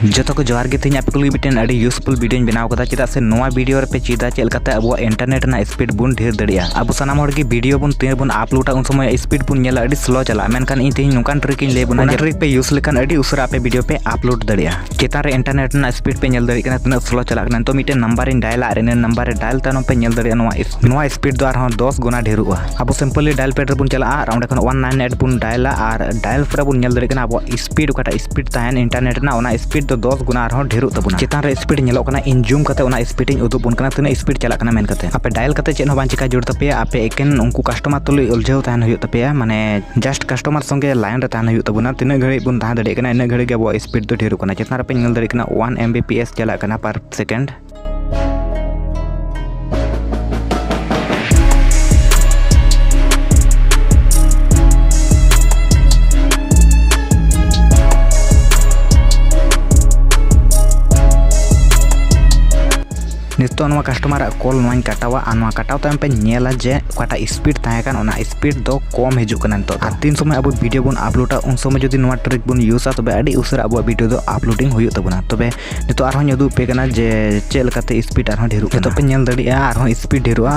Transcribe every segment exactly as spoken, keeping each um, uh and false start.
ᱡᱚᱛᱚ ᱠᱚ ᱡᱚᱦᱟᱨ ᱜᱮ᱾ ᱛᱮᱦᱮᱧ ᱟᱯᱮ ᱠᱚ ᱞᱟᱹᱜᱤᱫ ᱢᱤᱫᱴᱮᱱ ᱟᱹᱰᱤ useful videoᱧ ᱵᱮᱱᱟᱣ ᱠᱟᱫᱟ, ᱪᱮᱫᱟᱜ ᱥᱮ ᱱᱚᱣᱟ video ᱨᱮᱯᱮ ᱪᱮᱫᱟ ᱪᱮᱫ ᱞᱮᱠᱟᱛᱮ ᱟᱵᱚᱣᱟᱜ internet ᱨᱮᱱᱟᱜ speed ᱵᱚᱱ ᱰᱷᱮᱨ ᱫᱟᱲᱮᱭᱟᱜᱼᱟ᱾ ᱟᱵᱚ ᱥᱟᱱᱟᱢ ᱦᱚᱲ ᱜᱮ video ᱵᱚᱱ ᱛᱤᱱ ᱨᱮᱵᱚᱱ uploadᱟ ᱩᱱ ᱥᱚᱢᱚᱭ speed ᱵᱚᱱ ᱧᱮᱞᱟ ᱟᱹᱰᱤ slow ᱪᱟᱞᱟᱜᱼᱟ, ᱢᱮᱱᱠᱷᱟᱱ ᱤᱧ ᱛᱮᱦᱮᱧ ᱱᱚᱝᱠᱟᱱ trick ᱤᱧ ᱞᱟᱹᱭ ᱵᱚᱱᱟ, ᱚᱱᱟ trick ᱯᱮ use ᱞᱮᱠᱷᱟᱱ ᱟᱹᱰᱤ ᱩᱥᱟᱹᱨᱟ ᱟᱯᱮ video ᱯᱮ upload ᱫᱟᱲᱮᱭᱟᱜᱼᱟ᱾ ᱪᱮᱛᱟᱱ ᱨᱮ internet ᱨᱮᱱᱟᱜ speed ᱯᱮ ᱧᱮᱞ ᱫᱟᱲᱮᱭᱟᱜ ᱠᱟᱱᱟ ᱛᱤᱱᱟᱹᱜ slow ᱪᱟᱞᱟᱜ ᱠᱟᱱᱟ᱾ ᱱᱤᱛᱚᱜ ᱢᱤᱫᱴᱮᱱ number ᱤᱧ dialᱟ ᱟᱨ ᱤᱱᱟᱹ number ᱨᱮ dial ᱛᱟᱭᱱᱚᱢ ᱯᱮ ᱧᱮᱞ ᱫᱟᱲᱮᱭᱟᱜᱼᱟ ᱱᱚᱣᱟ ᱱᱚᱣᱟ speed ᱫᱚ ᱟᱨᱦᱚᱸ ᱫᱚᱥ ᱜᱩᱱᱟ ᱰᱷᱮᱨᱚᱜᱼᱟ᱾ ᱟᱵᱚ simply dial pad ᱨᱮᱵᱚᱱ ᱪᱟᱞᱟᱜᱼᱟ ᱟᱨ ᱚᱸᱰᱮ ᱠᱷᱚᱱ one nine eight ᱵᱚᱱ dialᱟ ᱟᱨ dial ᱯᱚᱨᱮ ᱵᱚᱱ ᱧᱮᱞ ᱫᱟᱲᱮᱭᱟᱜ ᱠᱟᱱᱟ ᱟᱵᱚᱣᱟᱜ speed, ᱚᱠᱟᱴᱟᱜ speed ᱛᱟᱦᱮᱱ internet ᱨᱮᱱᱟᱜ, ᱚᱱᱟ speed ᱫᱚ ᱫᱚᱥ ᱜᱩᱱᱟ ᱟᱨᱦᱚᱸ ᱰᱷᱮᱨᱚᱜ ᱛᱟᱵᱚᱱᱟ᱾ ᱪᱮᱛᱟᱱ ᱨᱮ speed ᱧᱮᱞᱚᱜ ᱠᱟᱱᱟ, ᱤᱧ zoom ᱠᱟᱛᱮ ᱚᱱᱟ speed ᱤᱧ ᱩᱫᱩᱜ ᱵᱚᱱ ᱠᱟᱱᱟ ᱛᱤᱱᱟᱹᱜ speed ᱪᱟᱞᱟᱜ ᱠᱟᱱᱟ ᱢᱮᱱ ᱠᱟᱛᱮ᱾ ᱟᱯᱮ dial ᱠᱟᱛᱮ ᱪᱮᱫ ᱦᱚᱸ ᱵᱟᱝ ᱪᱮᱠᱟ ᱡᱟᱹᱨᱩᱲ ᱛᱟᱯᱮᱭᱟ, ᱟᱯᱮ ᱮᱠᱮᱱ ᱩᱱᱠᱩ customer ᱛᱩᱞᱩᱡ ᱩᱞᱡᱷᱟᱹᱣ ᱛᱟᱦᱮᱱ ᱦᱩᱭᱩᱜ ᱛᱟᱯᱮᱭᱟ, ᱢᱟᱱᱮ just customer ᱥᱚᱸᱜᱮ line ᱨᱮ ᱛᱟᱦᱮᱱ ᱦᱩᱭᱩᱜ ᱛᱟᱵᱚᱱᱟ᱾ ᱛᱤᱱᱟᱹᱜ ᱜᱷᱟᱹᱲᱤᱡ ᱵᱚᱱ ᱛᱟᱦᱮᱸ ᱫᱟᱲᱮᱭᱟᱜ ᱠᱟᱱᱟ ᱤᱱᱟᱹᱜ ᱜᱷᱟᱹᱲᱤᱡ ᱜᱮ ᱟᱵᱚᱣᱟᱜ speed ᱫᱚ ᱰᱷᱮᱨᱚᱜ ᱠᱟᱱᱟ᱾ ᱪᱮᱛᱟᱱ ᱨᱮᱯᱮ ᱧᱮᱞ ᱫᱟᱲᱮᱭᱟᱜ ᱠᱟᱱᱟ one M B P S ᱪᱟᱞᱟᱜ ᱠᱟᱱᱟ per second᱾ ᱱᱤᱛᱚᱜ ᱱᱚᱣᱟ customer ᱟᱜ call ᱱᱚᱣᱟᱧ ᱠᱟᱴᱟᱣᱟ ᱟᱨ ᱱᱚᱣᱟ ᱠᱟᱴᱟᱣ ᱛᱟᱭᱚᱢ ᱯᱮ ᱧᱮᱞᱟ ᱡᱮ ᱚᱠᱟᱴᱟᱜ speed ᱛᱟᱦᱮᱸ ᱠᱟᱱ ᱚᱱᱟ speed ᱫᱚ ᱠᱚᱢ ᱦᱤᱡᱩᱜ ᱠᱟᱱᱟ ᱱᱤᱛᱚᱜ ᱫᱚ᱾ ᱟᱨ ᱛᱤᱱ ᱥᱚᱢᱚᱭ ᱟᱵᱚ video ᱵᱚᱱ uploadᱟ ᱩᱱ ᱥᱚᱢᱚᱭ ᱡᱩᱫᱤ ᱱᱚᱣᱟ trick ᱵᱚᱱ useᱟ ᱛᱚᱵᱮ ᱟᱹᱰᱤ ᱩᱥᱟᱹᱨᱟ ᱟᱵᱚᱣᱟᱜ video ᱫᱚ uploading ᱦᱩᱭᱩᱜ ᱛᱟᱵᱚᱱᱟ᱾ ᱛᱚᱵᱮ ᱱᱤᱛᱚᱜ ᱟᱨᱦᱚᱸᱧ ᱩᱫᱩᱜ ᱯᱮ ᱠᱟᱱᱟ ᱡᱮ ᱪᱮᱫ ᱞᱮᱠᱟᱛᱮ speed ᱟᱨᱦᱚᱸ ᱰᱷᱮᱨᱚᱜ ᱠᱟᱱᱟ᱾ ᱱᱤᱛᱚᱜ ᱯᱮ ᱧᱮᱞ ᱫᱟᱲᱮᱭᱟᱜᱼᱟ ᱟᱨᱦᱚᱸ speed ᱰᱷᱮᱨᱚᱜᱼᱟ᱾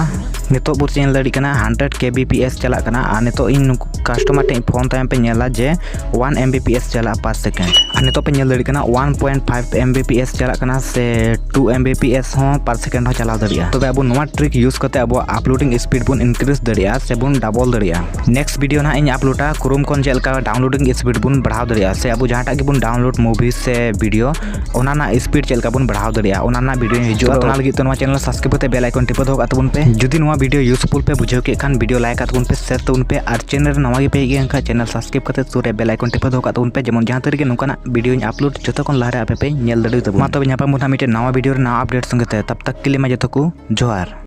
ᱱᱤᱛᱚᱜ ᱵᱚᱱ ᱧᱮᱞ ᱫᱟᱲᱮᱭᱟᱜ ᱠᱟᱱᱟ hundred K B P S ᱪᱟᱞᱟᱜ ᱠᱟᱱᱟ ᱟᱨ ᱱᱤᱛᱚᱜ ᱤᱧ ᱱᱩᱠᱩ customer ᱴᱷᱮᱱ ᱯᱷᱳᱱ ᱛᱟᱭᱚᱢ ᱯᱮ ᱧᱮᱞᱟ ᱡᱮ one M B P S ᱪᱟᱞᱟᱜᱼᱟ per second᱾ ᱟᱨ ᱱᱤᱛᱚᱜ ᱯᱮ ᱧᱮᱞ ᱫᱟᱲᱮᱭᱟᱜ ᱠᱟᱱᱟ one point five M B P S ᱪᱟᱞᱟᱜ ᱠᱟᱱᱟ ᱥᱮ two M B P S ᱦᱚᱸ per second ᱦᱚᱸ ᱪᱟᱞᱟᱣ ᱫᱟᱲᱮᱭᱟᱜᱼᱟ᱾ ᱛᱚᱵᱮ ᱟᱵᱚ ᱱᱚᱣᱟ trick use ᱠᱟᱛᱮ ᱟᱵᱚᱣᱟᱜ uploading speed ᱵᱚᱱ increase ᱫᱟᱲᱮᱭᱟᱜᱼᱟ ᱥᱮ ᱵᱚᱱ double ᱫᱟᱲᱮᱭᱟᱜᱼᱟ᱾ Next video ᱱᱟᱦᱟᱜ ᱤᱧ uploadᱟ Chrome ᱠᱷᱚᱱ ᱪᱮᱫ ᱞᱮᱠᱟ downloading speed ᱵᱚᱱ ᱵᱟᱲᱦᱟᱣ ᱫᱟᱲᱮᱭᱟᱜᱼᱟ ᱥᱮ ᱟᱵᱚ ᱡᱟᱦᱟᱸᱴᱟᱜ ᱜᱮᱵᱚᱱ download movie ᱥᱮ video ᱚᱱᱟ ᱨᱮᱱᱟᱜ speed ᱪᱮᱫ ᱞᱮᱠᱟ ᱵᱚᱱ ᱵᱟᱲᱦᱟᱣ ᱫᱟᱲᱮᱭᱟᱜᱼᱟ ᱚᱱᱟ ᱨᱮᱱᱟᱜ video ᱦᱤᱡᱩᱜᱼᱟ᱾ ᱛᱚ ᱚᱱᱟ ᱞᱟᱹᱜᱤᱫ ᱛᱮ ᱱᱚᱣᱟ channel subscribe ᱠᱟᱛᱮ bell icon ᱴᱤᱯᱟᱹ ᱫᱚᱦᱚ ᱠᱟᱜ ᱛᱟᱵᱚᱱ ᱯᱮ᱾ ᱡᱩᱫᱤ ᱱᱚᱣᱟ video useful ᱯᱮ ᱵᱩᱡᱷᱟᱹᱣ ᱠᱮᱫ ᱠᱷᱟᱱ video like ᱠᱟᱜ ᱛᱟᱵᱚᱱ ᱯᱮ, share ᱛᱟᱵᱚᱱ ᱯᱮ ᱟᱨ channel ᱨᱮ ᱱᱟᱣᱟ ᱜᱮ ᱯᱮ ᱦᱮᱡ ᱟᱠᱟᱱ ᱠᱷᱟᱱ channel subscribe ᱠᱟᱛᱮ ᱥᱩᱨ ᱨᱮ bell icon ᱴᱤᱯᱟᱹ ᱫᱚᱦᱚ ᱠᱟᱜ ᱛᱟᱵᱚᱱ ᱯᱮ, ᱡᱮᱢᱚᱱ ᱡᱟᱦᱟᱸ ᱛᱤ ᱨᱮᱜᱮ ᱱᱚᱝᱠᱟᱱᱟᱜ videoᱧ upload ᱡᱚᱛᱚ ᱠᱷᱚᱱ ᱞᱟᱦᱟ ᱨᱮ ᱟᱯᱮ ᱯᱮ ᱧᱮᱞ ᱫᱟᱲᱮ ᱛᱟᱵᱚᱱᱟ᱾ ᱢᱟ ᱛᱚᱵᱮ ᱧᱟᱯᱟᱢ ᱵᱚᱱ ᱦᱟᱸᱜ ᱢᱤᱫᱴᱮᱱ ᱱᱟᱣᱟ video ᱨᱮ ᱱᱟᱣᱟ update ᱥᱚᱸᱜᱮ ᱛᱮ, ᱛᱟᱵ ᱛᱟᱠ ᱠᱮ ᱞᱤᱭᱮ ᱢᱟ ᱡᱚᱛᱚ ᱠᱚ ᱡᱚᱦᱟᱨ᱾